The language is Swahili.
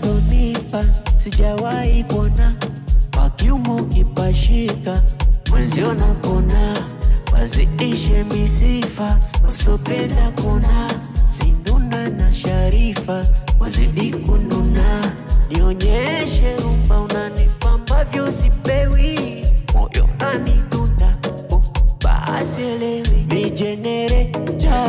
Unazonipa sijawahi kuona, pakiumo kipashika mwenzio napona, wazidishe misifa usopenda kuona, zinduna na Sharifa wazidi kununa, nionyeshe rumba unanipa ambavyo sipewi, moyo unanidunda oh, basi elewi mi jenereta